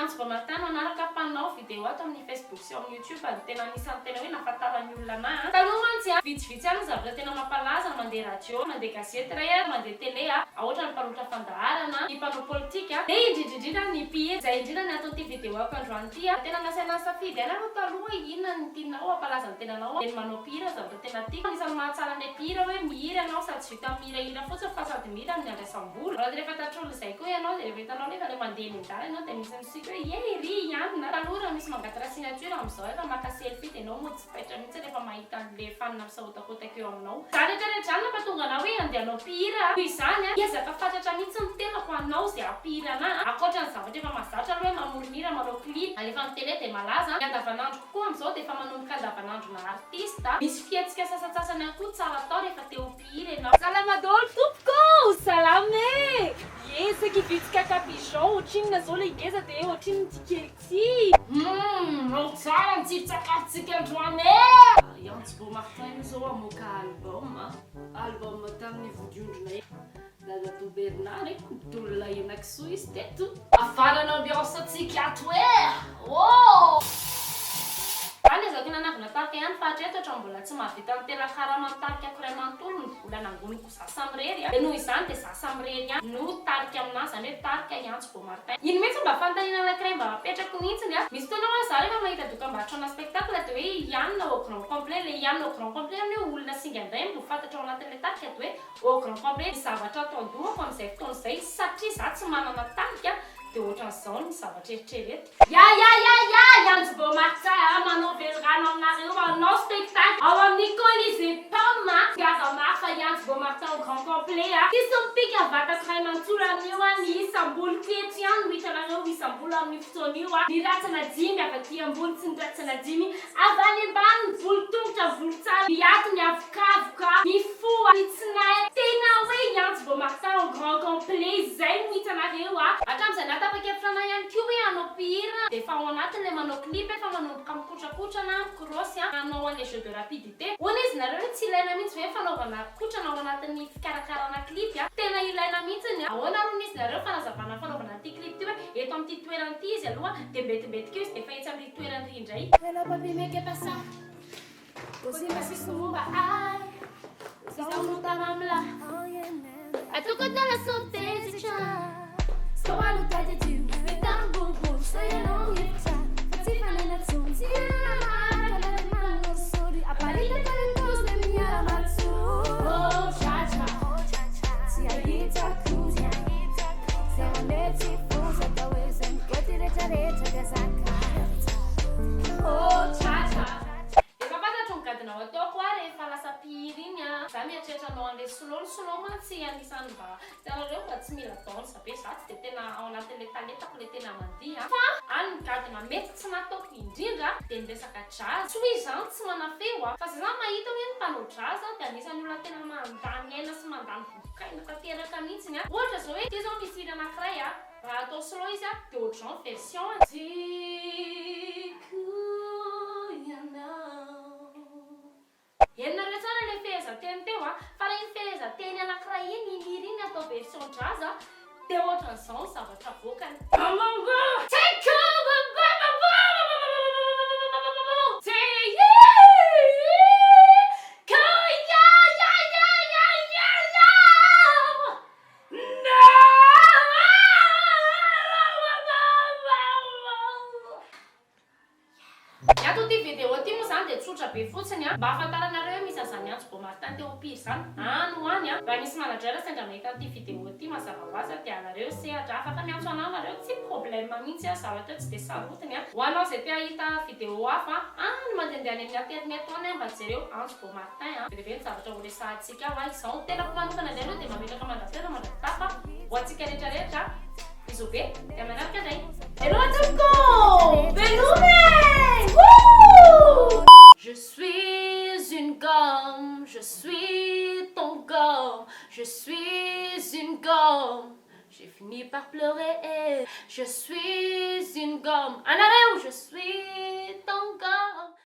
Antso Bomartin no anaraka mpanao vidéo ato amin'ny Facebook sy ao amin'ny YouTube no tena anisan'ny tena hoe nahafantaran'ny olona anah. Taloha mantsy a, vitsivitsy ihany ny zavatra tena mampalaza, mandeha radio, mandeha gazety iray a, mandeha télé a, ohatra ny mpanolotra fandaharana, ny mpanao politika, dia indrindra indrindra ny mpihira. Izay indrindra ny anton'ity vidéo ako androany ity a. Tena nasaina nisafidy ihany aloha taloha hoe inona no tianao hampalaza ny tenanao, dia ny manao mpihira ny zavatra tena tiako. Anisan'ny mahatsara an'ilay mpihira hoe mihira ianao sady tsy vita mihirahira fotsiny fa sady mihira no miandrasam-bola. Raha rehefa fantatr'olona izay koa ianao dia rehefa hitanao nefa ilay mandeha eny an-dalana ianao dia misy misiky hoe ye ery i anona. Taloha raha misy mangataka signature amin'izao efa maka selfie dia ianao mody tsy taitra mihitsy rehefa mahita an'ilay fanina misahotakotaka eo aminao. Izany rehetra rehetra izany nampatonga anah hoe andeha hanao mpihira aho. Noho izany, hiezaka fatratra mihitsy ny tenako hanao izay hampihira anah, ankoatra ny zavatra efa mahazatra aloha hoe mamorona hira, manao clip, alefa amin'ny télé dia malaza. Ny andavanandroko koa amin'izao dia efa manomboka andavanandrona artiste. Misy fihetsika sasantsasany ihany koa tsara atao rehefa te ho mpihira ianao. Salama daholo tompoko ô! Salama e! Ie, saika hivitsika ka pigeon, ohatrinona zao le ngeza de ohatrinona ity kely ity? Humm! Ao tsara ny tsiron-tsakafontsika androany e! I Antso Beaumartin io zao hamoaka album a! Album tamin'ny vodiondrona Dadatoa Bernard e! Nitolona henakisoa izy teto. Havanana ambiance antsika ato e! Oh! Za niezaka nanangona tarika ihany fa hatreto ohatran'ny mbola tsy mahavita ny tena karaman'ny tarikako iray manontolo ny vola nangoniko za samirery a! Dia noho izany dia za samirery ihany no tarika aminahy izany hoe tarika i Antso Beaumartin. Iny mihitsy mba fanontaniana anankiray mba apetrako mihitsiny a! Misy fotoana hoa za rehefa mahita dokambarotra ana spectacle dia hoe i Anna au grand complet, ilay i Anna au grand complet anie olona singan-dahy no fantatra ao anatin'ilay tarika dia hoe au grand complet ny zavatra ato an-dohako amin'izay fotoana izay satria za tsy manana tarika dia ohatran'izao ny zavatra eritreretiko. Ya ya ya ya i Anjo Beaumartin a, manao velirano aminareo hanao spectacle ao amin'ny Colisée Pam a, tongava maro fa i Anjo Beaumartin au grand complet a, tsisy mipika vatako ray manontolo amin'io a, ny isam-boloko eto ihany no hitanareo isam-bolo amin'io fotoana io a, ny rantsana dimy avy aty ambony sy ny rantsana dimy avy any ambany, ny volon-tongotra, ny volon-tsara, ny ato, ny avokavoka, ny fo, ny tsinay, tena hoe i Antso Beaumartin en grand complet izay no hitanareo a! Hatramin'izay nahatapa-kevitra anah ihany koa hoe hanao mpihira dia efa ao anatin'ilay manao clip efa manomboka mikotrakotrana, mikrosy, hanao an'ilay jeu de rapidité. Hoana izy nareo hoe tsy ilaina mihitsy ve ny fanaovana kotrana ao anatin'ny fikarakarana clip a? Tena ilaina mihitsiny a! Ahoana ary hono izy nareo fanazavana ny fanaovana an'ity clip ity hoe eto amin'ity toerana ity izy aloha dia mbetimbetika eo izy dia efa etsy amin'ity toerana ity indray. Hello papi mais que pasa Kosima sisy momba ahy Izaho no taramla Atoko tala son tezitra Sao alo tadidio Mitambobo Sao ianao mihevitra Fa tsy fanaina tsony Tsy anaraka manorisory Aparitaka ny tozy le miara-matso Oh tratra Tsy ahitako Zay manetsy foza Atao hoe zay mikoty retraretra ka zaka Oh tratra Efa fantatro ny gadona ho ataoko aho rehefa lasa mpihira iny a! Za mieritreritra hanao an'le slow, ny slow mantsy anisan'ny mba hitanareo mba tsy mila danse be, za tsy de tena ao anatin'le talentako le tena mandihy a! Fa any ny gadona mety tsy nataoko indrindra de ny resaka jazz, tsy hoe izany tsy manafeo a! Fa za zany mahita hoe ny mpanao jazz de anisan'ny olona tena mandany aina sy mandany vovokaina tanteraka mihitsiny a! Ohatra zao hoe ty zao misy hira anakiray a! Raha atao slow izy a dia ohatr'izao ny version a. Tiako ianao. Henonareo tsara ilay fehezanteny teo a! Fa raha iny fehezanteny anankiray iny, iny hira iny atao version jazz a, dia ohatran'izao ny zavatra avoakany. Ny aton'ity vidéo ity moa izany dia tsotra be fotsiny an, mba hahafantaranareo hoe misy an'izany antso Beaumartin teo am-piry izany any ho any an. Raha misy manager sendra mahita an'ity vidéo ity mazava ho azy an, dia anareo sehatra, afaka miantso anah nareo, tsy problème mihitsy an, zavatra io tsy dia sarotiny an. Ho anao izay te hahita vidéo hafa an, any mandehandeha any amin'ny aterineto any an, mba jereo antso Beaumartin an, be dia be ny zavatra ho resahantsika. Tsika hoa izao. Ny tenako manokana indray aloha dia mametraka mandra-peo mandra-pitafa ho antsika rehetra rehetra. Bisous be dia manaraka indray. Veloma tompoko! Veloma e! Wouh! Je suis une gomme, je suis ton gomme, je suis une gomme, j'ai fini par pleurer, je suis une gomme, anareo, je suis ton gomme.